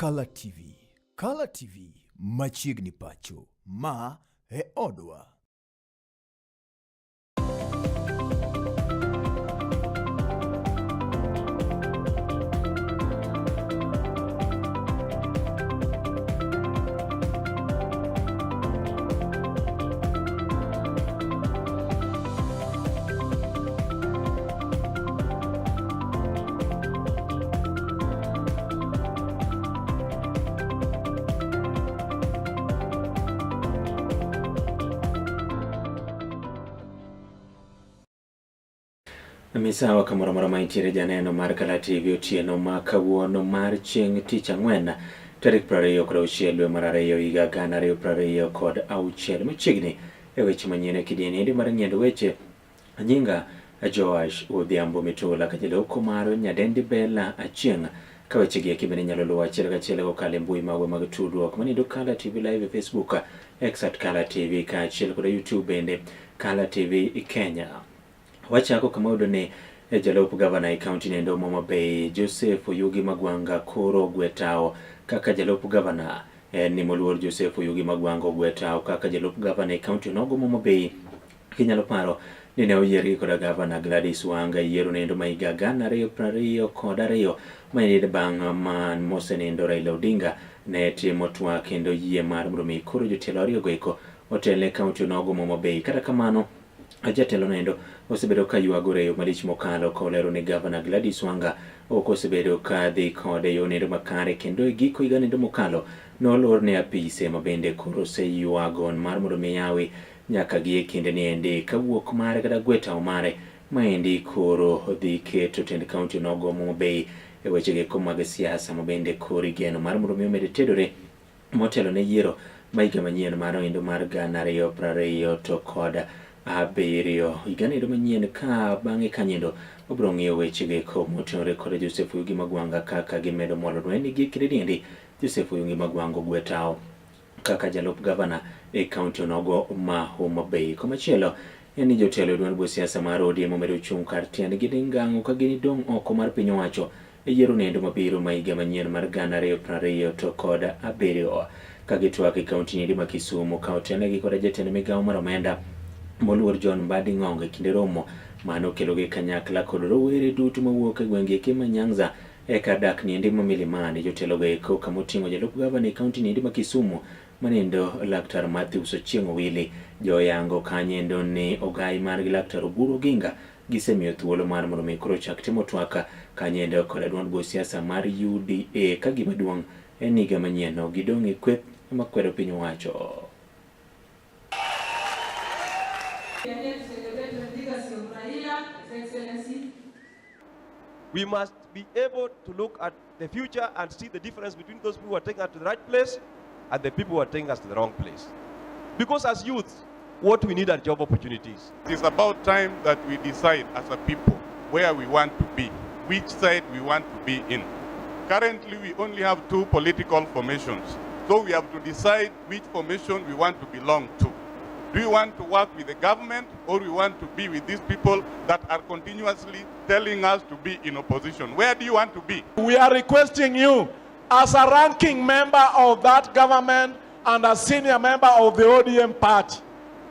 Kala TV. Kala TV machiegni pacho. Ma e odwa. Misawa kamoro amora ma intiere janeno mar Kala TV otieno ma kawuono mar chieng' tich ang'wen tarik 26 dwe mar ariyo higa 2026 machiegni e weche manyien e kidieny endi mar ng'iendo weche Nyinga Joash Odhiambo Mitula ka jaloko mar Nyadendi Bella Achieng' ka weche gi eki bende inyalo luwo achiel kachiel kokalo e mbui magwa mag tudruok manindo Kala TV Live e Facebook, X at Kala TV kaachiel kod YouTube bende Kala TV Kenya. Wachako kama wayudo ni jalup gavana e kaunti nendo Homa Bay Joseph Oyugi Magwanga koro ogwe tawo kaka jalup gavana. En ni moluor Joseph Oyugi Magwanga ogwe tawo kaka jalup gavana e kaunti onogo Homa Bay Kinyalo paro ni ne oyiergi koda gavana Gladys Wanga e yiero nendo ma higa 2022 ma en bang' man mosenindo Raila Odinga ne timo twak kendo yie mar mondo mi koro jotelo ariyogo eko otel ne kaunti onogo ma Homa Bay. Kata kamano jatelo noendo osebedo ka ywagore e yo malich mokalo ka olero ni gavana Gladys Wanga ok osebedo ka dhi kode e yo nendo makare kendo e giko higa nendo mokalo nolorne apise ma bende koro oseywago mar mondo mi yawi Nyaka gi e kinde ni endi ka wuok mare kata gwe tawo mare maendi koro dhi keto tend kaunti onogo ma Homa Bay e weche geko mag siasa ma bende koro igeno mar mondo mi omed tedore motelo ne yiero ma higa manyien mar endo mar 2027. Higa noendo manyien ka bang'e kanyendo obiro ng'iyo weche geko motenore kod Joseph Oyugi Magwanga kaka gimedo mwalo dweni gi kinde ni endi Joseph Oyugi Magwanga ogwe tawo kaka jalup gavana e kaunti onogo ma Homa Bay. Komachielo en ni jotelo e duond buch siasa mar ODM omedo chung' kar tiendgi ni ngang' ka ginidong' oko mar piny owacho e yiero nendo mabiro ma higa manyien mar 2027 ka gitwak e kaunti nyiri ma Kisumu ka otelnegi koda jatend migawo mar omenda moluor John Mbadi Ng'ong e kinde romo mane okelogi kanyakla kod rowere duto mawuok e gwenge eke ma Nyanza E kar dak niendi ma Milimani, jotelogo eko kama oting'o jalup gavana e kaunti niendi ma Kisumu manindo Laktar Mathews Ochieng' Owili joyango kanyendo ni ogai margi Laktar Oburu Oginga gisemiyo thuolo mar mondo mi koro chak timo twak kanyendo koda duond buch siasa mar UDA ka gima duong' en ni higa manyien ok gidong' e kweth makwedo piny owacho. We must be able to look at the future and see the difference between those people who are taking us to the right place and the people who are taking us to the wrong place. Because as youths, what we need are job opportunities. It is about time that we decide as a people where we want to be, which side we want to be in. Currently, we only have two political formations. So we have to decide which formation we want to belong to. Do we want to work with the government or we want to be with these people that are continuously telling us to be in opposition? Where do you want to be? We are requesting you as a ranking member of that government and a senior member of the ODM party,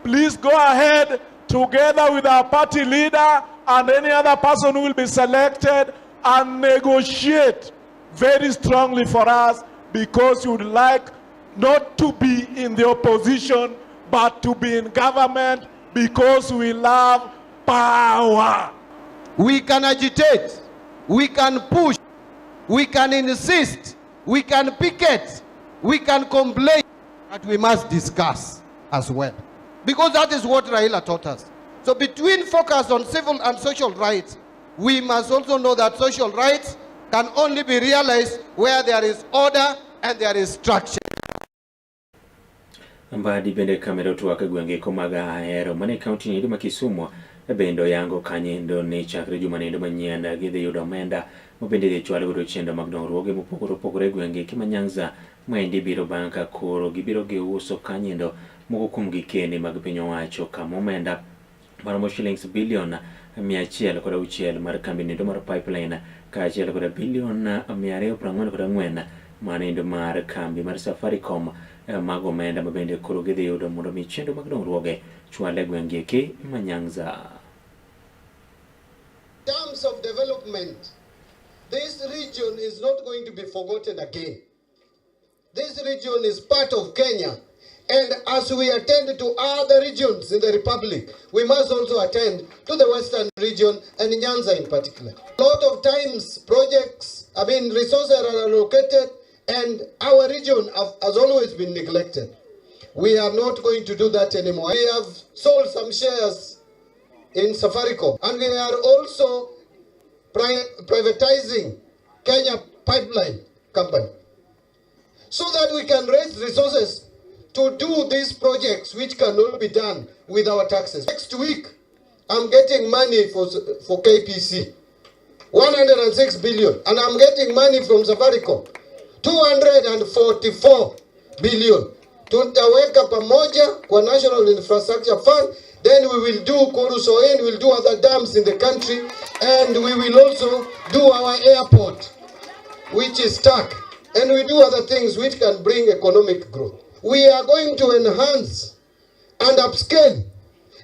please go ahead together with our party leader and any other person who will be selected and negotiate very strongly for us because you would like not to be in the opposition but to be in government because we love power. We can agitate, we can push, we can insist, we can picket, we can complain, but we must discuss as well. Because that is what Raila taught us. So between focus on civil and social rights, we must also know that social rights can only be realized where there is order and there is structure. Mbadi bende kamedo twak e gwenge ko mag Ahero mane kaunti nindo ma Kisumu bende oyango kanyendo ni chakre juma nindo manyien gidhi yudo omenda ma bende idhi chwal godo chenro mag dongruoge mopogore opogore e gwenge ki ma Nyanza. Maendi biro bang' ka koro gibiro giuso kanyendo moko kuom gikeni mag piny owacho kama omenda maromo shillings bilion 106 mar kambi nindo mar Pipeline kaachiel kod bilion 244 Manendo mar kambi mar Safaricom mag omenda ma bende koro gidhi yudo mondo mi chenro mag dongruoge chwal e gweng' eki ma Nyanza. Terms of development, this region is not going to be forgotten again. This region is part of Kenya. And as we attend to other regions in the Republic, we must also attend to the Western region and Nyanza in particular. A lot of times projects, resources are allocated and our region has always been neglected. We are not going to do that anymore. We have sold some shares in Safaricom, and we are also privatizing Kenya Pipeline Company so that we can raise resources to do these projects which cannot be done with our taxes. Next week, I'm getting money for KPC, 106 billion, and I'm getting money from Safaricom, 244 billion. Tutaweka pamoja kwa National Infrastructure Fund, then we will do Koru-Soin, we'll do other dams in the country, and we will also do our airport, which is stuck, and we do other things which can bring economic growth. We are going to enhance and upscale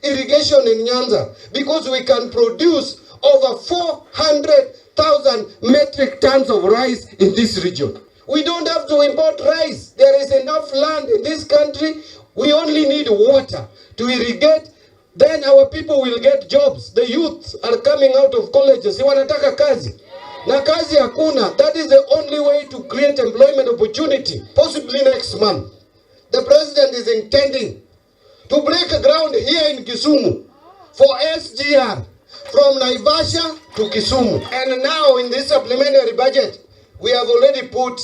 irrigation in Nyanza because we can produce over 400,000 metric tons of rice in this region. We don't have to import rice. There is enough land in this country. We only need water to irrigate. Then our people will get jobs. The youth are coming out of colleges. Wanataka kazi. Na kazi hakuna. That is the only way to create employment opportunity. Possibly next month. The president is intending to break ground here in Kisumu for SGR from Naivasha to Kisumu. And now in this supplementary budget, we have already put,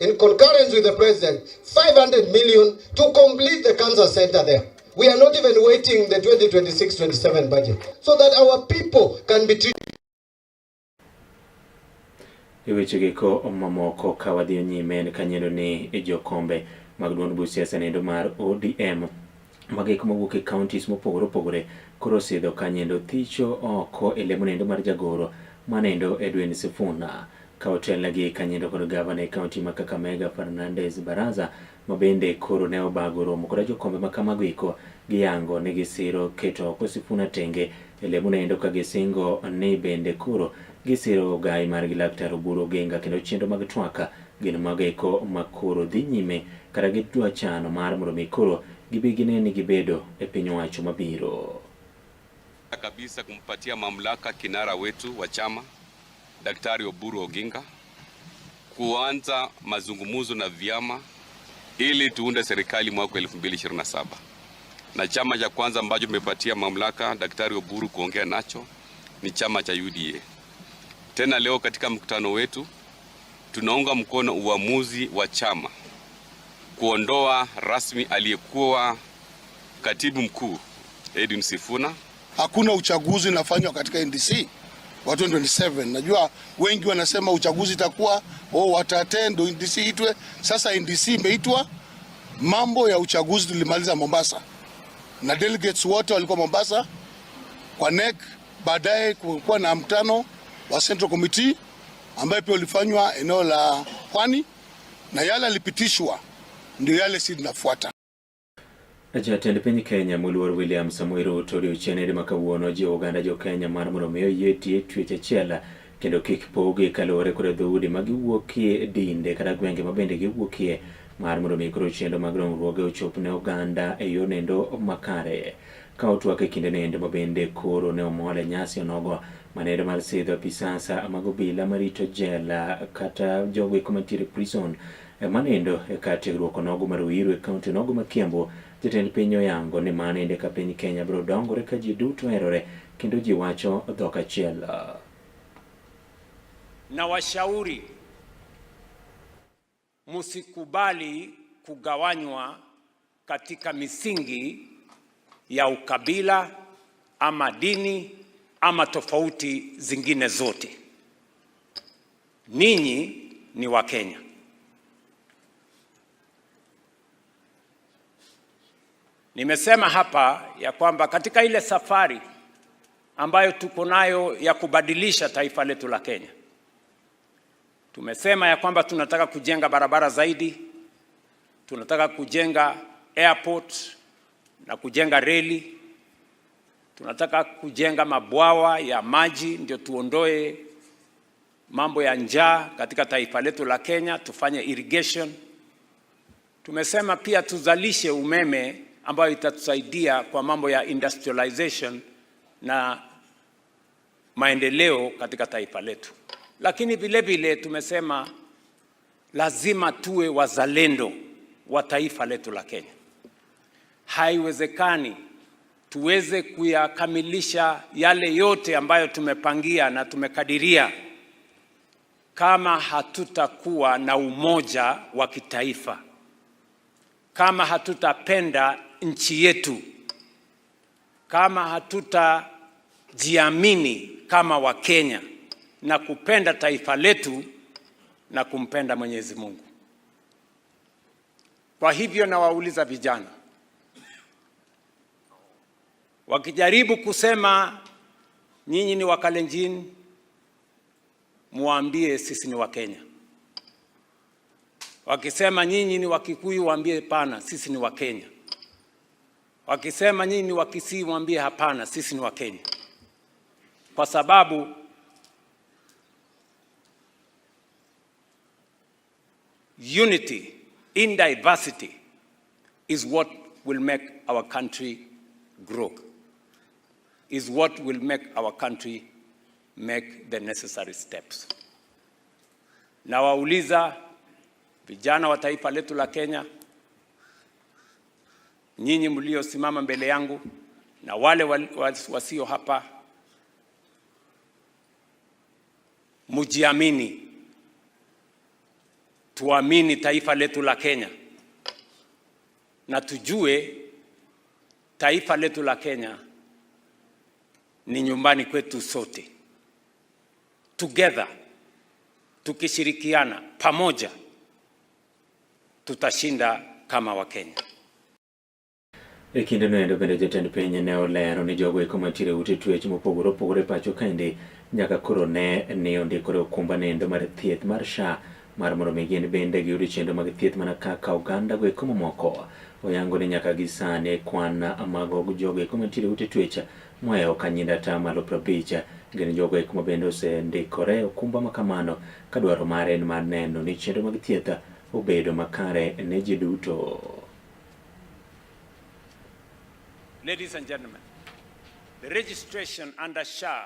in concurrence with the president, 500 million to complete the cancer center there. We are not even waiting the 2026-27 budget so that our people can be treated. E wechego mamoko ka wadhi nyime en kanyendo ni jokombe mag duond buch siasa nendo mar ODM magek mowuok e counties mopogore opogore koro osidho kanyendo thicho oko e lemo nendo mar jagoro manendo Edwin Sifuna ka otelnegi kanyendo kod gavana e county ma Kakamega Fernandez Baraza ma bende koro ne obago romo kod jokombe ma kamago eko giyango ni gisiro keto oko Sifuna tenge e lemo nendo ka gisingo ni bende koro gisiro gai margi Laktar Oburu Oginga kendo chenro mag twak gin mago eko ma koro dhi nyime kata gidwa chano mar mondo mi koro gibi gine ni gibedo e piny owacho mabiro. Kabisa kumpatia mamlaka kinara wetu wa chama Daktari Oburu Oginga kuanza mazungumzo na vyama ili tuunde serikali mwaka 2027. Na chama cha kwanza ambacho tumepatia mamlaka Daktari Oburu kuongea nacho ni chama cha UDA. Tena leo katika mkutano wetu tunaunga mkono uamuzi wa chama kuondoa rasmi aliyekuwa katibu mkuu Edwin Sifuna. Hakuna uchaguzi unafanywa katika NDC wa 2027. Najua wengi wanasema uchaguzi itakuwa wata-attend NDC itwe. Sasa NDC imeitwa. Mambo ya uchaguzi tulimaliza Mombasa na delegates wote walikuwa Mombasa kwa NEC. Baadaye kulikuwa na mkutano wa Central Committee ambaye pia ulifanywa eneo la Pwani, na yale yalipitishwa ndio yale si tunafuata. Jatend piny Kenya moluor William Samoei Ruto odiochieng' ma kawuono jiwo oganda jo Kenya mar mondo mi oyie tie twech achiel kendo kik pogi kaluwore kod dhoudi ma giwuokie, dinde kata gwenge ma bende giwuokie mar mondo mi koro chenro mag dongruoge ochop ne oganda e yo nendo makare. Ka otwak e kinde nendo ma bende koro ne omol e nyasi onogo manendo mar sidho apisasa mag obila marito jela kata jogo eko mantiere prison manendo e kar tiegruok onogo mar Ruiru e kaunti onogo ma Kiambu. Jatend piny oyango ni manende ka piny Kenya biro dongore ka ji duto oherore kendo ji wacho dhok achiel. Na washauri msikubali kugawanywa katika misingi ya ukabila ama dini ama tofauti zingine zote. Ninyi ni Wakenya. Nimesema hapa ya kwamba katika ile safari ambayo tuko nayo ya kubadilisha taifa letu la Kenya, Tumesema ya kwamba tunataka kujenga barabara zaidi, tunataka kujenga airport na kujenga reli, tunataka kujenga mabwawa ya maji ndio tuondoe mambo ya njaa katika taifa letu la Kenya, tufanye irrigation. Tumesema pia tuzalishe umeme ambayo itatusaidia kwa mambo ya industrialization na maendeleo katika taifa letu. Lakini vile vile tumesema lazima tuwe wazalendo wa taifa letu la Kenya. Haiwezekani tuweze kuyakamilisha yale yote ambayo tumepangia na tumekadiria kama hatutakuwa na umoja wa kitaifa, kama hatutapenda nchi yetu, kama hatutajiamini kama Wakenya na kupenda taifa letu na kumpenda Mwenyezi Mungu. Kwa hivyo nawauliza vijana, wakijaribu kusema nyinyi ni Wakalenjin, muambie sisi ni Wakenya. Wakisema nyinyi ni Wakikuyu, waambie hapana, sisi ni Wakenya. Wakisema nyinyi ni Wakisii, waambie hapana, sisi ni Wakenya, kwa sababu unity in diversity is what will make our country grow, is what will make our country make the necessary steps. Nawauliza vijana wa taifa letu la Kenya, nyinyi mliosimama mbele yangu na wale wasio hapa, mujiamini, tuamini taifa letu la Kenya na tujue taifa letu la Kenya ni nyumbani kwetu sote. Together, tukishirikiana pamoja, tutashinda kama Wakenya. E kindeno endo bende jatend piny ne olero ni jogo eko mantiere e ute twech mopogore opogore e pacho kaendi nyaka koro ne ni ondikore okumba nendo mar thieth mar SHA mar mondo mi gin bende giyud chenro mag thieth mana kaka oganda go eko mamoko. Oyango ni nyaka gi sani kwan mag jogo eko mantiere e ute twech mohewo kanyinda atamalo 50 gin jogo eko ma bende osendikore okumba ma kamano ka dwaro mare en mar neno ni chenro mag thieth obedo makare ne ji duto. Ladies and gentlemen, the registration under SHA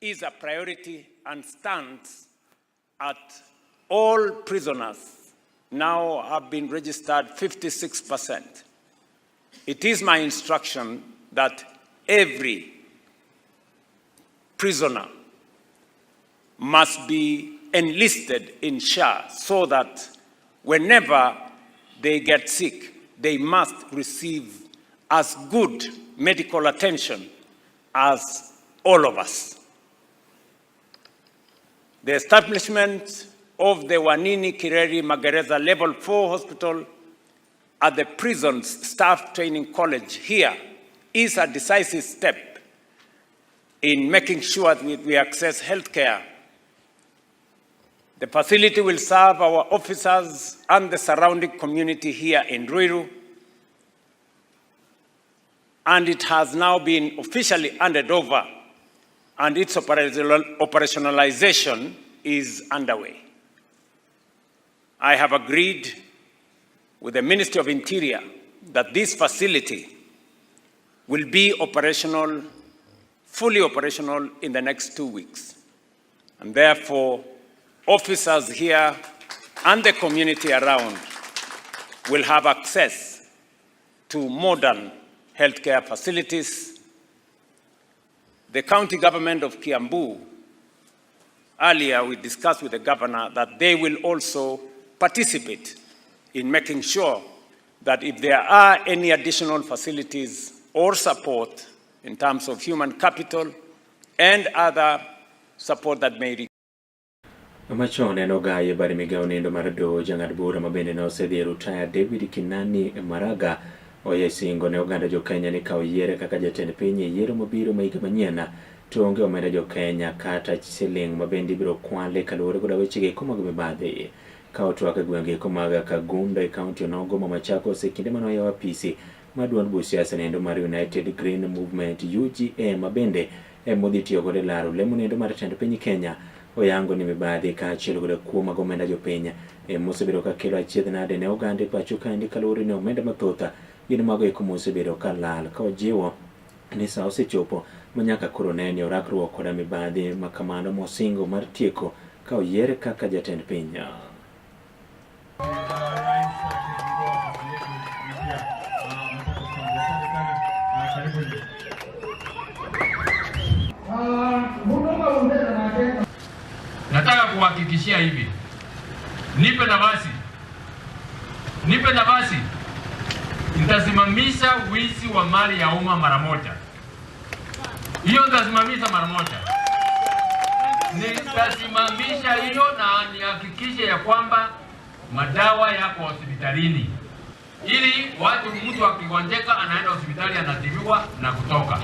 is a priority and stands at all prisoners now have been registered 56%. It is my instruction that every prisoner must be enlisted in SHA so that whenever they get sick, they must receive as good medical attention as all of us. The establishment of the Wanini Kireri Magereza Level 4 Hospital at the prison's staff training college here is a decisive step in making sure that we access healthcare. The facility will serve our officers and the surrounding community here in Ruiru, and it has now been officially handed over, and its operationalization is underway. I have agreed with the Ministry of Interior that this facility will be operational, fully operational in the next 2 weeks. And therefore, officers here and the community around will have access to modern healthcare facilities. The county government of Kiambu, earlier we discussed with the governor that they will also participate in making sure that if there are any additional facilities or support in terms of human capital and other support that may be. Machon en ogaye bad migawo nindo mar doho jang'ad bura ma bende ne osedhi e rutaya David Kinani Maraga oye singo ne oganda jo Kenya ni ka oyiere kaka jatend piny e yiero mabiro ma higa manyien to onge omenda jo Kenya kata siling ma bende ibiro kwale kaluwore koda weche eko mag mibadhi. Ka otwak e gwenge eko mag Kangundo e kaunti onogo ma Machakos e kinde mane oyawo apisi mar duond buch siasa nendo mar United Green Movement UGM ma bende emodhi tiyo godo e laro lemo nendo mar tend piny Kenya oyango ni mibadhi kaachiel koda kuo mag omenda jopiny emosebedo ka kelo achiedh nade ne oganda e pacho kaendi kaluwore ni omenda mathoth gin mago eko mosebedo ka lal ka ojiwo ni sa osechopo ma nyaka koro ne ni orakruok koda mibadhi ma kamano mosingo mar tieko ka oyiere kaka jatend piny. Nataka kuhakikishia hivi, nipe nafasi, nipe nafasi, nitasimamisha wizi wa mali ya umma mara moja. Hiyo nitasimamisha mara moja, nitasimamisha hiyo na nihakikishe ya kwamba madawa yako hospitalini, ili watu, mtu akigonjeka anaenda hospitali anatibiwa na kutoka.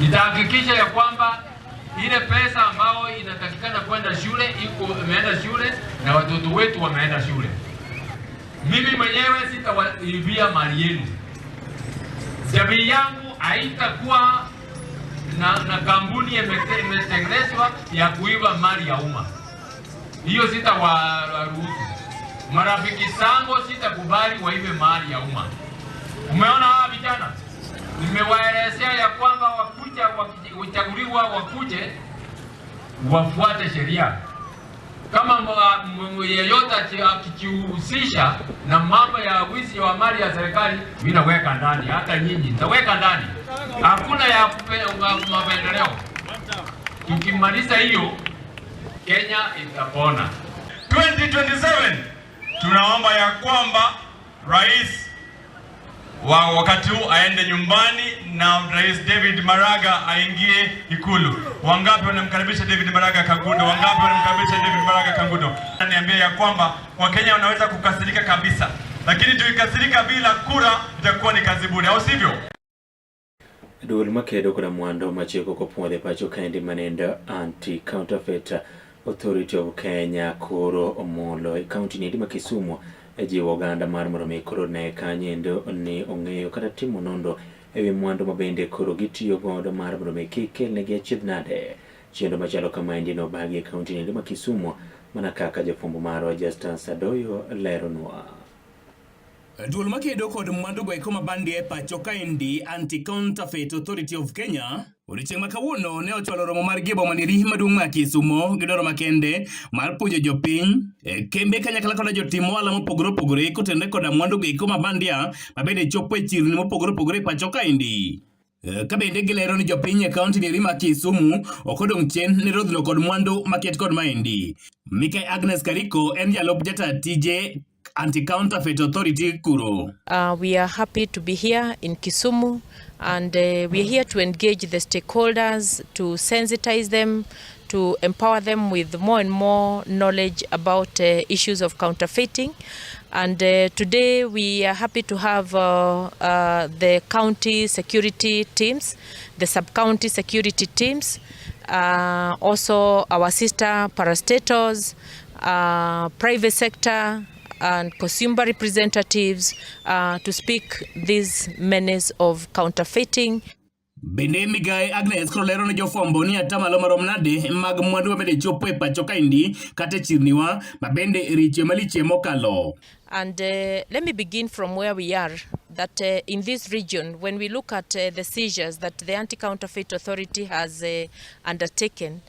Nitahakikisha ya kwamba ile pesa ambayo inatakikana kwenda shule iko imeenda shule na watoto wetu wameenda shule. Mimi mwenyewe sitawaibia mali yenu. Jamii yangu haitakuwa na kampuni imetengenezwa ya kuiba mali ya umma. Hiyo sitawaruhusu. Marafiki zangu sitakubali waibe mali ya umma. Umeona hawa vijana? Nimewaelezea ya kwamba wakuja wakichaguliwa wakuje wafuate sheria. Kama yeyote akijihusisha na mambo ya wizi wa mali ya serikali, mimi naweka ndani, hata nyinyi nitaweka ndani. Hakuna ya mapendeleo. Tukimaliza hiyo, Kenya itapona. 2027 tunaomba ya kwamba rais wa wakati huu aende nyumbani na Rais David Maraga aingie Ikulu. Wangapi wanamkaribisha David Maraga Kangundo? Wangapi wanamkaribisha David Maraga Kangundo? Niambia ya kwamba Wakenya wanaweza kukasirika kabisa, lakini tukikasirika bila kura itakuwa ni kazi bure, au sivyo? Duol makedo koda mwandu machiko kopuodh e pacho kaendi manendo Anti-Counterfeit Authority of Kenya koro omolo e kaunti niendi ma Kisumu e jiwo oganda mar mondo mi koro ne kanyendo ni ong'eyo kata timo nonro ewi mwandu ma bende koro gitiyo godo mar mondo mi kik kelnegi achiedh nade. Chenro machalo kamaendi nobagi e kaunti niendi ma Kisumu mana kaka jafwambo marwa Justus Adoyo leronwa. Duol makedo kod mwandu go eko mabandi e pacho kaendi Anti-Counterfeit Authority of Kenya odiochieng' ma kawuono ne ochwalo romo mar gi e boma neri maduong' ma Kisumo gi dwaro makende mar puonjo jopiny e kembe kanyakla koda jotim ohala mopogore opogore kotenore koda mwandu go eko mabandia mabende chopo e chirni mopogore opogore e pacho kaendi. Ka bende gilero ni jopiny e kaunti neri ma Kisumu ok odong' chien ne rodhno kod mwandu maket kod maendi. Mikai Agnes Kariko en jalup jata tije Anti-Counterfeit Authority kuro. We are happy to be here in Kisumu and we are here to engage the stakeholders, to sensitize them, to empower them with more and more knowledge about issues of counterfeiting. And today we are happy to have the county security teams, the sub-county security teams, also our sister parastatals, private sector, and consumer representatives to speak this menace of counterfeiting. Bende Migai Agnes koro lero ne jofwambo ni atamalo marom nade mag mwandu mabende chopo e pacho kaendi kata e chirniwa mabende riche maliche mokalo. And let me begin from where we are, that in this region, when we look at the seizures that the Anti-Counterfeit Authority has undertaken,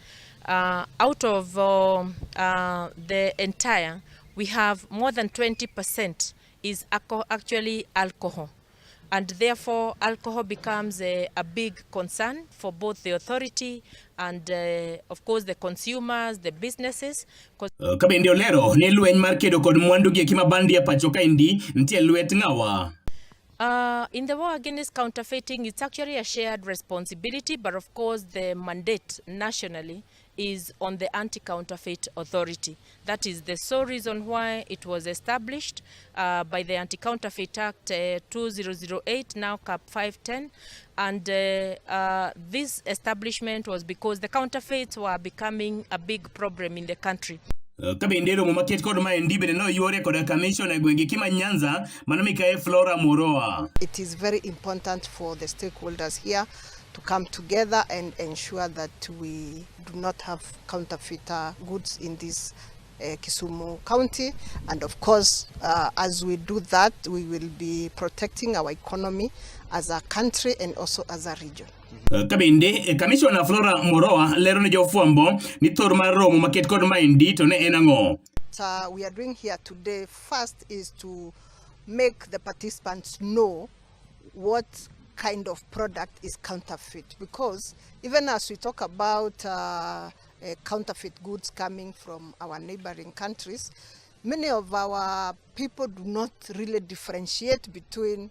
out of the entire, we have more than 20% is actually alcohol. And therefore, alcohol becomes a big concern for both the authority and, of course, the consumers, the businesses. Ka bende olero ni lweny mar kedo kod mwandu gi eki mabandi e pacho kaendi nitie lwet ng'awa. In the war against counterfeiting, it's actually a shared responsibility, but of course the mandate nationally is on the Anti-Counterfeit Authority. That is the sole reason why it was established by the Anti-Counterfeit Act 2008, now CAP 510. And this establishment was because the counterfeits were becoming a big problem in the country. Ka bende romo maket kod maendi bende noyuore koda kamishona e gwenge ki ma Nyanza mano mikayi Flora Muroa. It is very important for the stakeholders here to come together and ensure that we do not have counterfeit goods in this Kisumu County. And of course, as we do that, we will be protecting our economy as a country and also as a region. Ka bende kamishona Flora Muroa lero ne jofwambo ni thor mar romo maket kod maendi to ne en ang'o. What we are doing here today first is to make the participants know what kind of product is counterfeit, because even as we talk about counterfeit goods coming from our neighboring countries, many of our people do not really differentiate between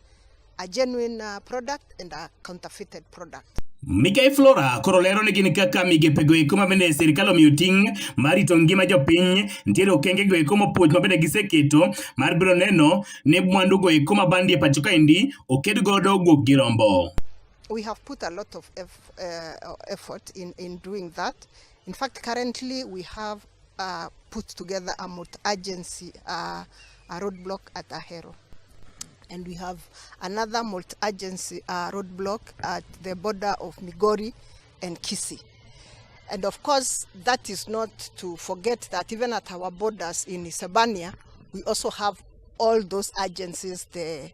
a genuine product and a counterfeited product. Mikai Flora koro lero ni gin kaka migepego eko ma bende sirikal omiyo ting' mar rito ngima jopiny nitiere okenge go eko mopuoch ma bende giseketo mar biro neno ni mwandu go eko ma bandi e pacho kaendi oked godo guok gi rombo. We have put a lot of effort in doing that. In fact, currently we have put together a multi-agency a roadblock at Ahero. And we have another multi-agency roadblock at the border of Migori and Kisii. And of course, that is not to forget that even at our borders in Isebania, we also have all those agencies, the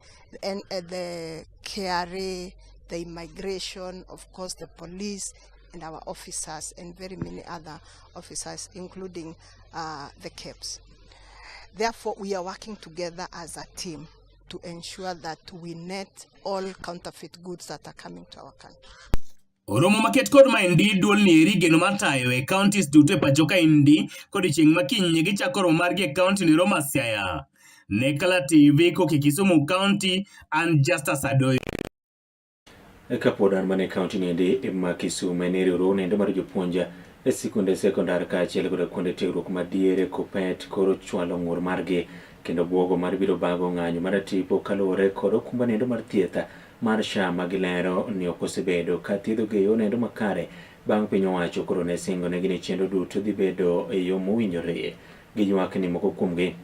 KRA, the immigration, of course, the police, and our officers, and very many other officers, including the KEBS. Therefore, we are working together as a team to ensure that we net all counterfeit goods that are coming to our country. Romo maket kod maendi duol ni eri geno mar tayo e counties duto e pacho kaendi kodiochieng' ma kiny gichako romo margi e county ni ma Siaya. Ne Kala TV koke Kisumu County, an Justus Adoyo. Kapod an mana e kaunti niendi ma Kisumu en riwruok nendo mar jopuonj e sikunde sekondar kaachiel koda kuonde tiegruok madiere Kuppet koro chwalo ng'ur margi kendo buogo mar biro bago ng'anyo mar tipo kaluwore kod okumba nendo mar thieth mar SHA ma gilero ni ok osebedo ka thiedhogi e yo nendo makare bang' piny owacho koro ne singo negi ni chenro duto dhi bedo e yo mowinjore. Giywak ni moko kuomgi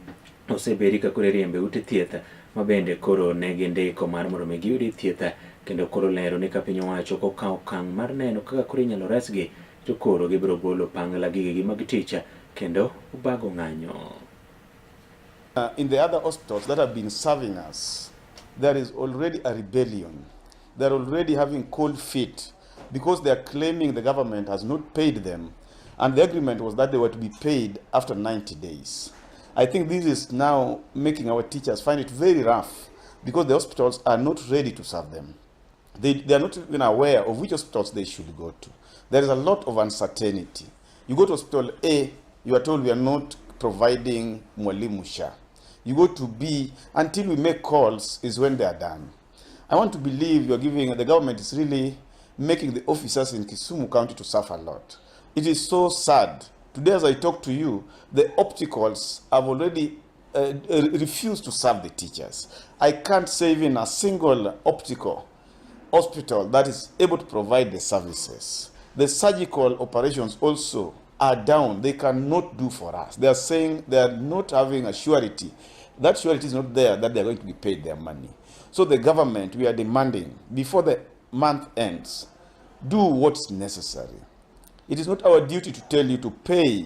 osebedi ka koro iriembo e ute thieth ma bende koro ne gindiko mar mondo mi giyudi thieth kendo koro lero ni ka piny owacho ok okawo okang' mar neno kaka koro inyalo resgi to koro gibiro golo pangla gigegi mag tich kendo bago ng'anyo. In the other hospitals that have been serving us, there is already a rebellion. They're already having cold feet because they are claiming the government has not paid them. And the agreement was that they were to be paid after 90 days. I think this is now making our teachers find it very rough because the hospitals are not ready to serve them. They are not even aware of which hospitals they should go to. There is a lot of uncertainty. You go to hospital A, you are told we are not providing Mwalimu SHA. You go to B, until we make calls is when they are done. I want to believe you are giving, the government is really making the officers in Kisumu County to suffer a lot. It is so sad. Today, as I talk to you, the opticals have already refused to serve the teachers. I can't say even a single optical hospital that is able to provide the services. The surgical operations also are down. They cannot do for us. They are saying they are not having a surety. That surety is not there that they are going to be paid their money. So the government, we are demanding, before the month ends, do what's necessary. It is not our duty to tell you to pay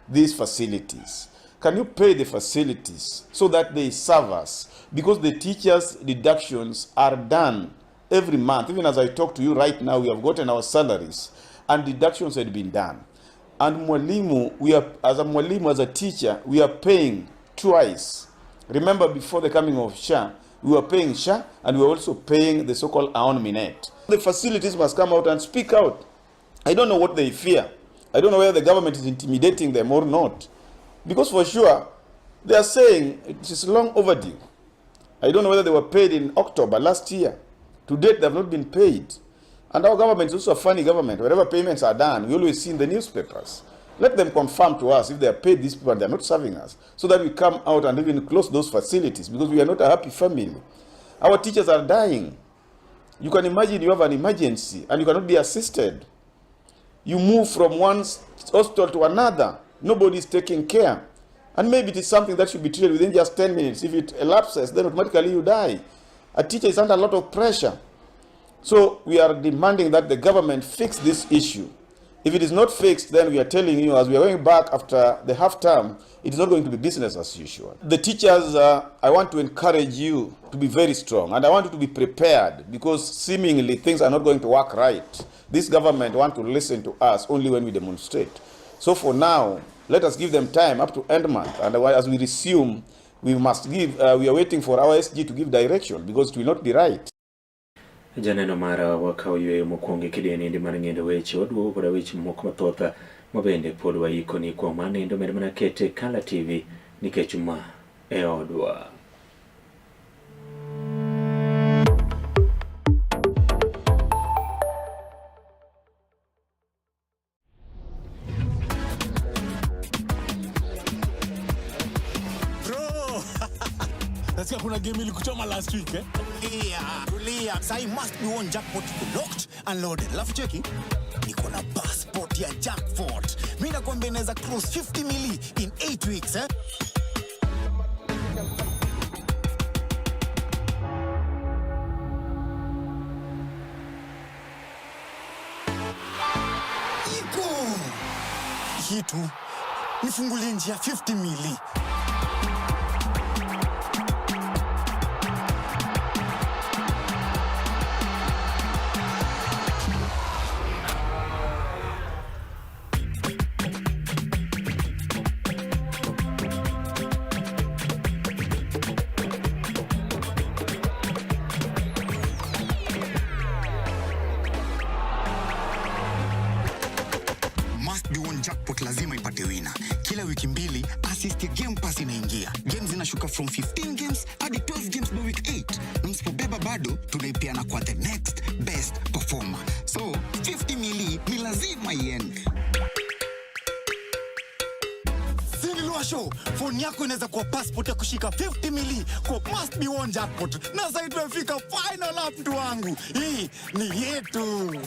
these facilities. Can you pay the facilities so that they serve us? Because the teachers' deductions are done every month. Even as I talk to you right now, we have gotten our salaries and deductions had been done. And Mwalimu, we are, as a Mwalimu, as a teacher, we are paying twice. Remember, before the coming of SHA, we were paying SHA and we were also paying the so-called Aon Minet. The facilities must come out and speak out. I don't know what they fear. I don't know whether the government is intimidating them or not. Because for sure, they are saying it is long overdue. I don't know whether they were paid in October last year. To date, they have not been paid. And our government is also a funny government. Wherever payments are done, we always see in the newspapers. Let them confirm to us if they are paid these people and they are not serving us, so that we come out and even close those facilities, because we are not a happy family. Our teachers are dying. You can imagine you have an emergency and you cannot be assisted. You move from one hospital to another. Nobody is taking care. And maybe it is something that should be treated within just 10 minutes. If it elapses, then automatically you die. A teacher is under a lot of pressure. So we are demanding that the government fix this issue. If it is not fixed, then we are telling you, as we are going back after the half term, it is not going to be business as usual. The teachers, I want to encourage you to be very strong, and I want you to be prepared, because seemingly things are not going to work right. This government wants to listen to us only when we demonstrate. So for now, let us give them time up to end month, and as we resume, we must give, we are waiting for our SG to give direction, because it will not be right. Janeno mara wakawo yweyo mokwongo e kidieny mar ng'endo weche waduogo koda weche mamoko mathoth mabende pod waikoni kuom mano med mana kete Kala TV nikech ma e odwa. Bro! Nasikia kuna game ilikuchoma last week, eh? Tulia, tulia. Sahi must be one jackpot iko locked and loaded. Alafu cheki, niko na passport ya jackpot. Mimi nakwambia inaweza cross 50 mili in 8 weeks, eh? Iko. Hii tu nifungulie njia 50 mili. Must be one jackpot lazima ipate winner. Kila wiki mbili assist ya Game Pass inaingia. Games zinashuka from 15 games hadi 12 games by week 8. Na msipobeba bado tunaipeana kwa the next best performer. So 50 mili ni lazima iende. Show, phone yako inaweza kuwa passport ya kushika 50 mili kwa must be one jackpot. Na sasa tumefika final lap, mtu wangu. Hii ni yetu.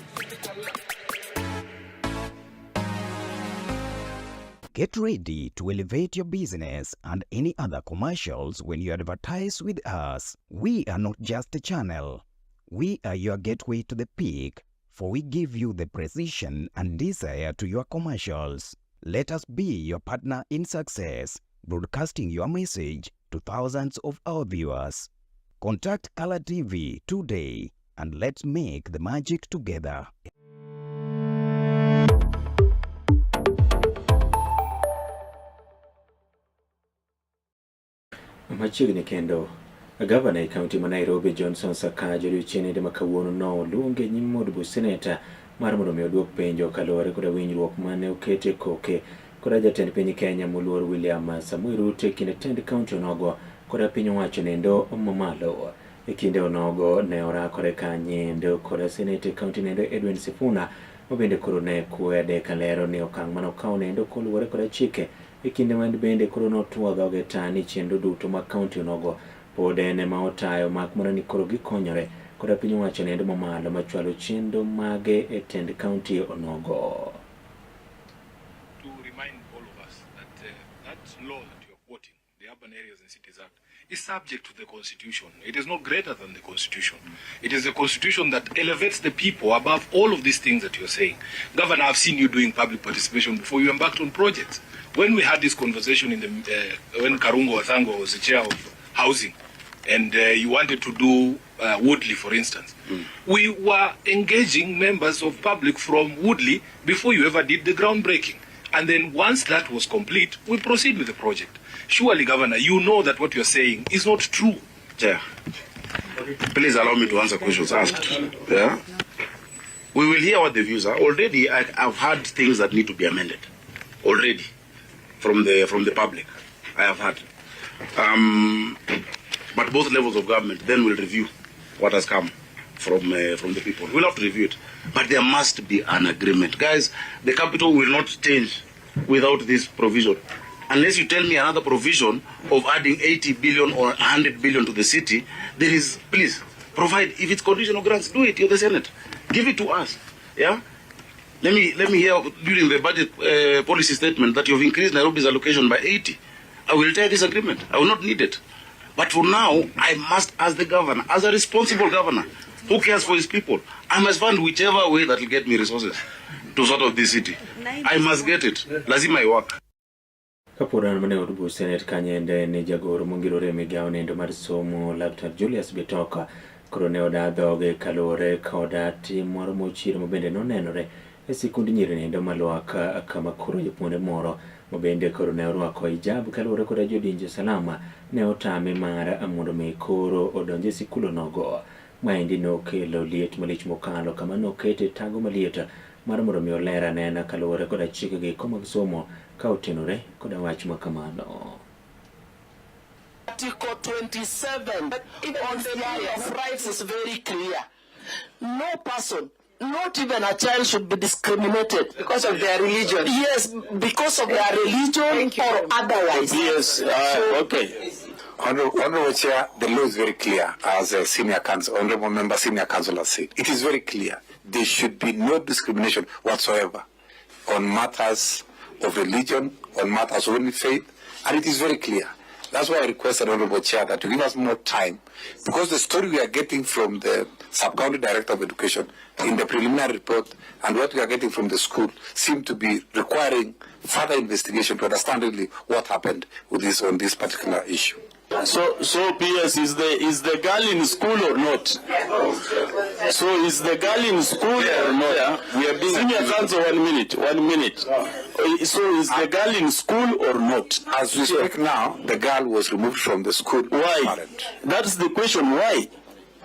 Get ready to elevate your business and any other commercials when you advertise with us. We are not just a channel. We are your gateway to the peak, for we give you the precision and desire to your commercials. Let us be your partner in success, broadcasting your message to thousands of our viewers. Contact Color TV today and let's make the magic together. Machiegni kendo, gavana e kaunti ma Nairobi Johnson Sakaja odiochieng' ma kawuono no oluonge e nyim od buch seneta mar mondo mi oduok penjo kaluwore koda winjruok mane okete koke koda jatend piny Kenya moluor William Samoei Ruto e kind tend kaunti onogo koda piny owacho nendo mamalo. E kinde onogo ne orakore kanyendo koda seneta e kaunti nendo Edwin Sifuna mabende koro ne kwede kalero ni okang' mane okawo nendo koluwore koda chike e kinde ma bende koro notwo dhoge tani chenro duto mag kaunti onogo pod en ema otayo mak mana ni koro gikonyore koda piny owacho nendo mamalo machwalo chenro mage e tend kaunti onogo. To remind all of us that that law that you are quoting, the Urban Areas and Cities Act, is subject to the Constitution. It is not greater than the Constitution. It is the Constitution that elevates the people above all of these things that you're saying. Governor, I've seen you doing public participation before you embarked on projects. When we had this conversation in the when Karungo Wathangwa was the chair of housing, and you wanted to do Woodley, for instance, we were engaging members of public from Woodley before you ever did the groundbreaking. And then once that was complete, we proceed with the project. Surely, Governor, you know that what you're saying is not true. Chair, please allow me to answer questions asked. Yeah? We will hear what the views are. Already, I've heard things that need to be amended. Already, from the public, I have heard. But both levels of government then will review what has come from the people. We'll have to review it. But there must be an agreement. Guys, the capital will not change without this provision. Unless you tell me another provision of adding 80 billion or 100 billion to the city, there is, please, provide. If it's conditional grants, do it. You're the Senate. Give it to us. Yeah? Let me hear during the budget policy statement that you've increased Nairobi's allocation by 80. I will tear this agreement. I will not need it. But for now, I must, as the governor, as a responsible governor who cares for his people, I must find whichever way that will get me resources to sort of this city. I must get it. Lazima I work. Kapod an mane od buch Senate kanyende ni jagoro mongirore e migawo nendo mar somo Laktar Julius Bitoka koro ne oda dhoge kaluwore koda tim moro mochido mabende nonenore e sikund nyiri nendo malwak kama koro japuonjre moro mabende koro ne orwako hijab kaluwore koda jodinj usalama ne otame mar mondo mi koro odonj e sikul onogo. Maendi nokelo liet malich mokalo kama nokete tago maliet mar mondo mi oler anena kaluwore koda chikegi mag somo ka otenore koda wach ma kamano. Article 27 on the Bill of Rights is very clear. No person, not even a child, should be discriminated because of their religion. Yes, because of their religion or otherwise. Yes, okay. Honorable Chair, the law is very clear, as a senior council, Honorable Member, Senior Council has said. It is very clear. There should be no discrimination whatsoever on matters of religion, on matters of any faith, and it is very clear. That's why I requested, Honorable Chair, that you give us more time, because the story we are getting from the Sub-County Director of Education in the preliminary report and what we are getting from the school seem to be requiring further investigation to understand really what happened with this on this particular issue. So PS, is the girl in school or not? So is the girl in school or not? Yeah. We are being senior counsel, 1 minute, 1 minute. So is the girl in school or not? As we speak now, the girl was removed from the school. Why? Parent. That's the question. Why?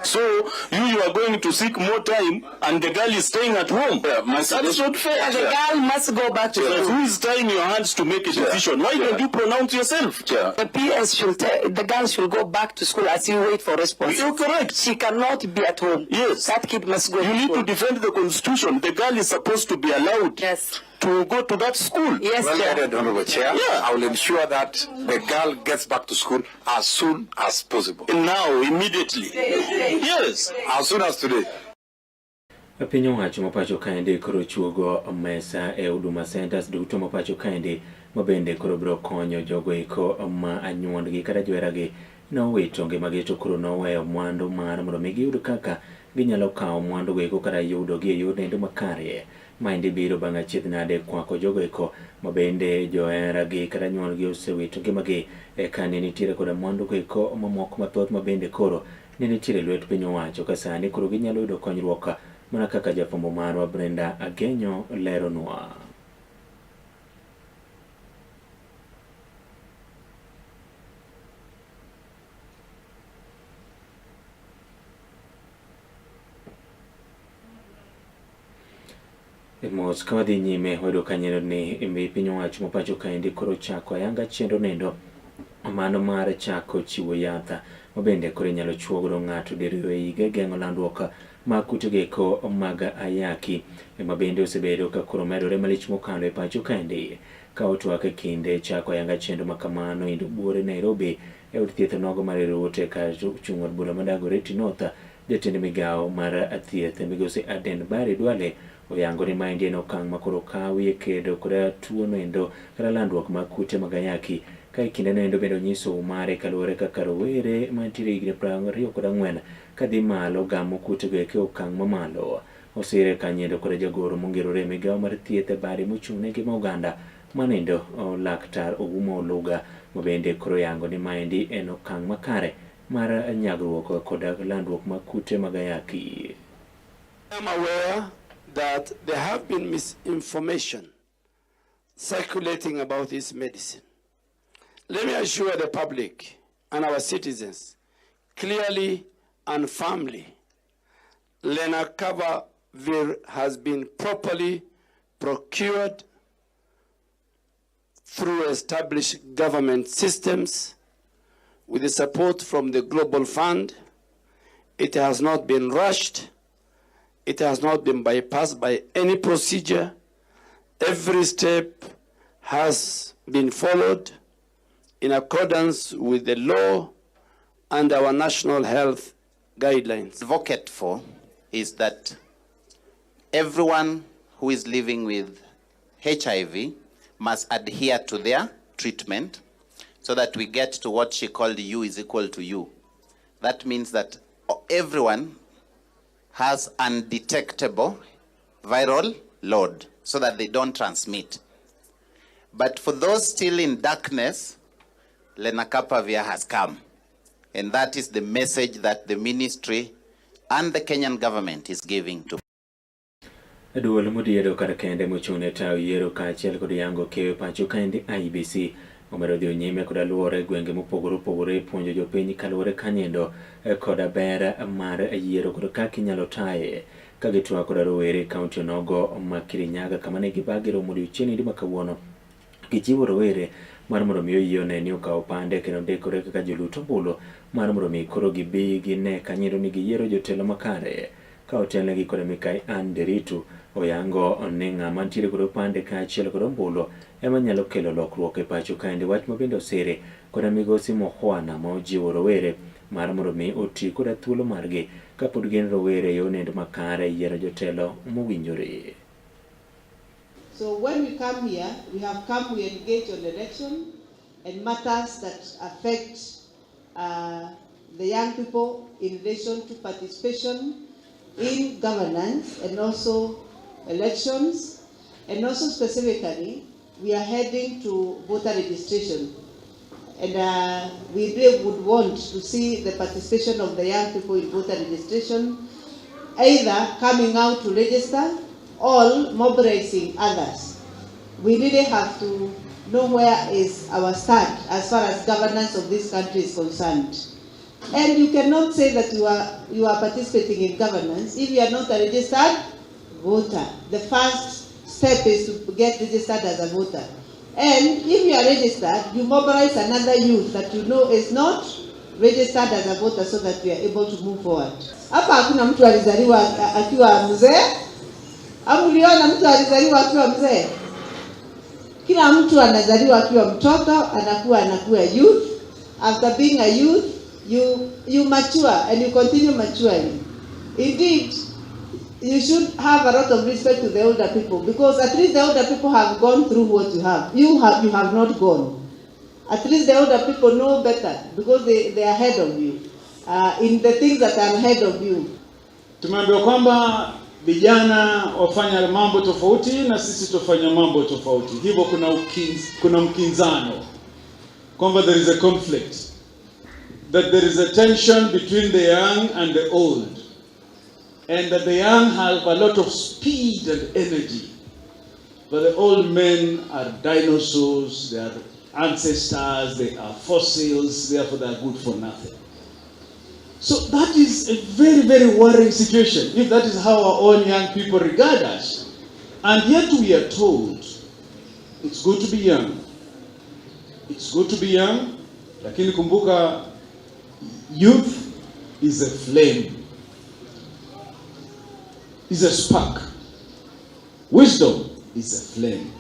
So you are going to seek more time, and the girl is staying at home. Yeah, that is not fair. And the girl must go back to school. Who is tying your hands to make a decision? Why don't you pronounce yourself? Yeah. The PS should the girl should go back to school as you wait for response. You're correct. She cannot be at home. Yes. That kid must go. You need to defend the constitution. The girl is supposed to be allowed. Yes. To go to that school. Yes, well Chair. Honorable Chair, yeah. I will ensure that the girl gets back to school as soon as possible. Now, immediately. Yes. As soon as today. Piny owacho mapacho kaendi koro chuogo mesa e Huduma Centers duto mapacho kaendi mabende koro biro konyo jogo eko ma anyuondgi kata joheragi nowito ngimagi to koro noweyo mwandu mar mondo mi giyud kaka ginyalo kawo mwandu go eko kata yudogi e yor nendo makare. Maendi biro bang' achiedh nade kwako jogo eko mabende joheragi kata anyuondgi osewito ngimagi eka ne nitiere koda mwandu go eko mamoko mathoth mabende koro ne nitiere lwet piny owacho ka sani koro ginyalo yudo konyruok mana kaka jafwambo marwa Brenda Agenyo leronwa. Mos ka wadhi nyime wayudo kanyo ni piny owacho mapacho kaendi koro chako ayanga chenro nendo mano mar chako chiwo yath mabende koro inyalo chuo godo ng'ato diriyo e higa e geng'o landruok mag kutego eko mag ayaki mabende osebedo ka koro medore malich mokalo e pacho kaendi. Ka otwak e kinde chako ayanga chenro makamano endo buore Nairobi e od thieth nogo mar Erute kar chung' od bura ma Dagoretti North, jatend migawo mar thieth migosi Aden Barry Duale oyango ni maendi en okang' ma koro okawi e kedo koda tuo noendo kata landruok mag kute mag ayaki. Ka e kinde noendo bende onyiso mare kaluwore kaka rowere mantiere higni 24 kadhi malo gamo kutego eko e okang' mamalo. Osire kanyendo koda jagoro mongirore e migawo mar thieth e bade mochung' ne ngima oganda manendo Laktar Ogumo Oluga mabende koro yango ni maendi en okang' makare mar nyagruok koda landruok mag kute mag ayaki. I am aware that there have been misinformation circulating about this medicine. Let me assure the public and our citizens clearly and firmly, Lenacapavir has been properly procured through established government systems with the support from the Global Fund It has not been rushed. It has not been bypassed by any procedure. Every step has been followed in accordance with the law and our national health guidelines. Advocate for is that everyone who is living with HIV must adhere to their treatment so that we get to what she called U is equal to U. That means that everyone has undetectable viral load so that they don't transmit. But for those still in darkness, Lenacapavir has come. And that is the message that the ministry and the Kenyan government is giving to Duol modiedo kar kende mochung' ne tayo yiero kaachiel kod yango keyo e pacho kaendi IEBC omedo dhi nyime kod aluora e gwenge mopogore opogore e puonjo jopiny kaluwore kanyendo koda ber mar yiero kod kaka inyalo taye ka gitwak koda rowere e kaunti onogo ma Kirinyaga kama ne gibagi romo odiochieng' ma kawuono gijiwo rowere mar mondo mi oyie one ni okawo opande kendo ndikore kaka jolut ombulu mar mondo mi koro gibi gine kanyendo ni giyiero jotelo makare ka otelnegi kod Mikai Ann Nderitu oyango ni ng'ama nitiere kod opande kaachiel kod ombulu ema nyalo kelo lokruok e pacho kaendi wach ma bende osire koda migosi Mukhwana ma ojiwo rowere mar mondo mi oti koda thuolo margi kapod gin rowere e yo nendo makare yiero jotelo mowinjore. So when we come here, we have come, we engage on election and matters that affect the young people in relation to participation in governance and also elections, and also specifically, we are heading to voter registration. And we really would want to see the participation of the young people in voter registration, either coming out to register or mobilizing others. We really have to know where is our stand as far as governance of this country is concerned. And you cannot say that you are participating in governance if you are not a registered voter. The first step is to get registered as a voter. And if you are registered, you mobilize another youth that you know is not registered as a voter so that we are able to move forward. Hapa hakuna mtu alizaliwa akiwa mzee. Au uliona mtu alizaliwa akiwa mzee? Kila mtu anazaliwa akiwa mtoto, anakuwa youth. After being a youth, you mature and you continue maturing. Indeed, you should have a lot of respect to the older people, because at least the older people have gone through what you have. You have not gone. At least the older people know better because they are ahead of you in the things that are ahead of you. Tumeambiwa kwamba vijana wafanya mambo tofauti na sisi tufanya mambo tofauti. Hivyo kuna mkinzano. Kwamba there is a conflict. That there is a tension between the young and the old. And that the young have a lot of speed and energy. But the old men are dinosaurs, they are ancestors, they are fossils, therefore they are good for nothing. So that is a very, very worrying situation, if that is how our own young people regard us. And yet we are told, it's good to be young. It's good to be young, lakini kumbuka, youth is a flame, is a spark. Wisdom is a flame.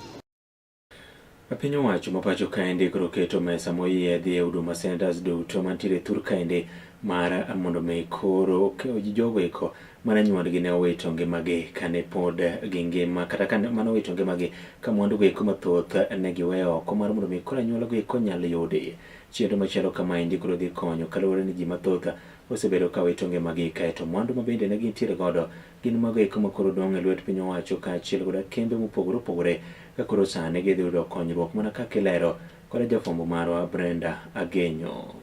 Piny owacho ma pacho kaendi koro keto mesa moyiedhi e Huduma Centers duto mantiere thur kaendi mar mondo mi koro jogo eko mana nyuondgi ne owito ngimagi kane pod gingima kata ka mane owito ngimagi ka mwandu go eko mathoth ne giweyo oko mar mondo mi koro anyuola go eko nyal yudi. Chenro machalo kamaendi koro dhi konyo kaluwore ni ji mathoth osebedo ka wito ngimagi kaeto mwandu ma bende ne gintiere godo gin mago eko ma koro dong' e lwet piny owacho kaachiel koda kembe mopogore opogore ka koro sani gidhi yudo konyruok mana kaka ilero koda jafwambo marwa Brenda Agenyo.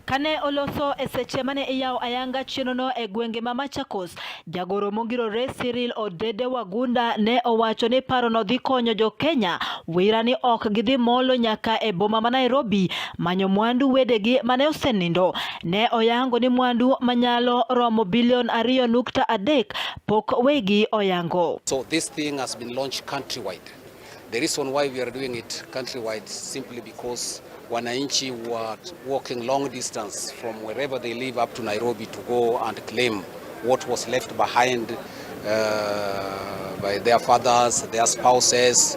Kane oloso e seche mane iyawo ayanga chenrono e gwenge ma Machakos, jagoro mongirore Cyril Odede Wagunda ne owacho ni parono dhi konyo jo Kenya wira ni ok gidhi molo nyaka e boma ma Nairobi manyo mwandu wedegi mane osenindo. Ne oyango ni mwandu manyalo romo bilion 2.3 pok wegi oyango. So this thing has been launched countrywide. The reason why we are doing it countrywide simply because Wananchi were walking long distance from wherever they live up to Nairobi to go and claim what was left behind by their fathers, their spouses,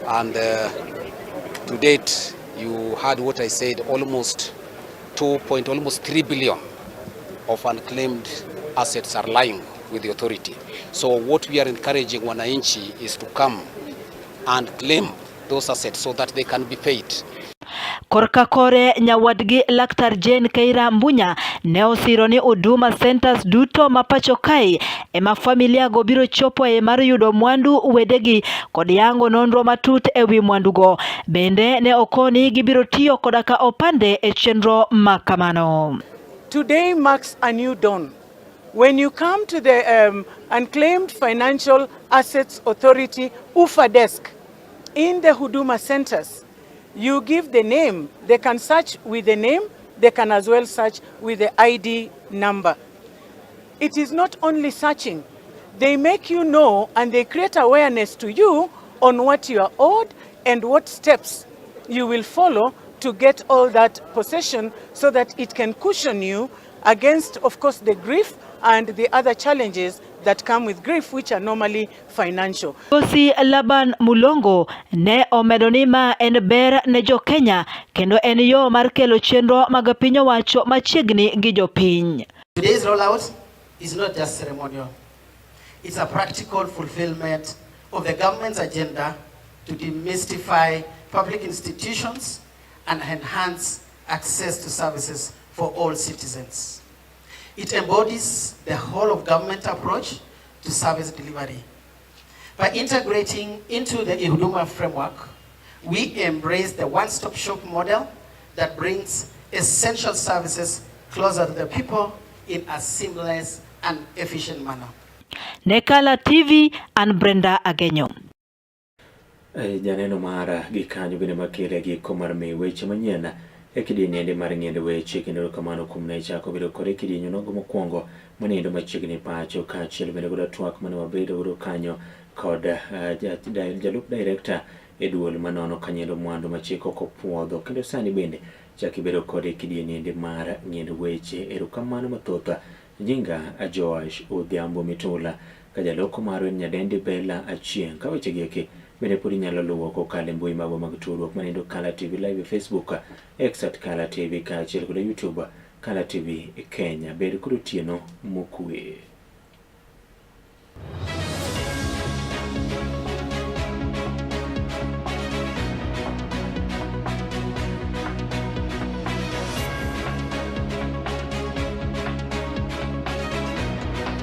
and to date, you heard what I said, almost 2 point, almost 3 billion of unclaimed assets are lying with the authority. So what we are encouraging wananchi is to come and claim those assets so that they can be paid. Korka kore nyawadgi Laktar Jane Keira Mbunya ne osiro ni Huduma Centers duto ma pacho kae ema familia go biro chopoe mar yudo mwandu wedegi kod yango nonro matut ewi mwandugo. Bende ne okoni gibiro tiyo koda ka opande e chenro ma kamano. Today marks a new dawn. When you come to the Unclaimed Financial Assets Authority UFA desk in the Huduma centers, you give the name. They can search with the name, they can as well search with the ID number. It is not only searching, they make you know and they create awareness to you on what you are owed and what steps you will follow to get all that possession so that it can cushion you against, of course, the grief and the other challenges that come with grief, which are normally financial. Migosi Laban Mulongo ne omedo ni ma en ber ne jo Kenya kendo en yo mar kelo chenro mag piny owacho machiegni gi jopiny. Today's rollout is not just ceremonial. It's a practical fulfillment of the government's agenda to demystify public institutions and enhance access to services for all citizens. It embodies the whole of government approach to service delivery. By integrating into the eHuduma framework, we embrace the one-stop shop model that brings essential services closer to the people in a seamless and efficient manner. Ne Kala TV an Brenda Agenyo. Janeno mara gi kanyo bende makele giko mar mi weche manyien e kidieny ende mar ng'endo weche kendo erokamano kuom ne chako bedo kode e kidieny onogo mokwongo maniendo machiegni pacho kaachiel bende godo twak mane wabedo godo kanyo kod jalup director e duol manono kanyendo mwandu machik ok opuodho kendo sani bende chak ibedo kode e kidieny ende mar ng'endo weche. Erokamano mathoth. Nyinga Joash Odhiambo Mitula ka jaloko marwa en nyadendi Bella Achieng'. Ka weche gi eki bende pod inyalo luwo kokalo e mbui magwa mag tudruok maniendo Kala TV Live e Facebook, X at Kala TV kaachiel kod YouTube Kala TV Kenya. Bed kod otieno mokwe.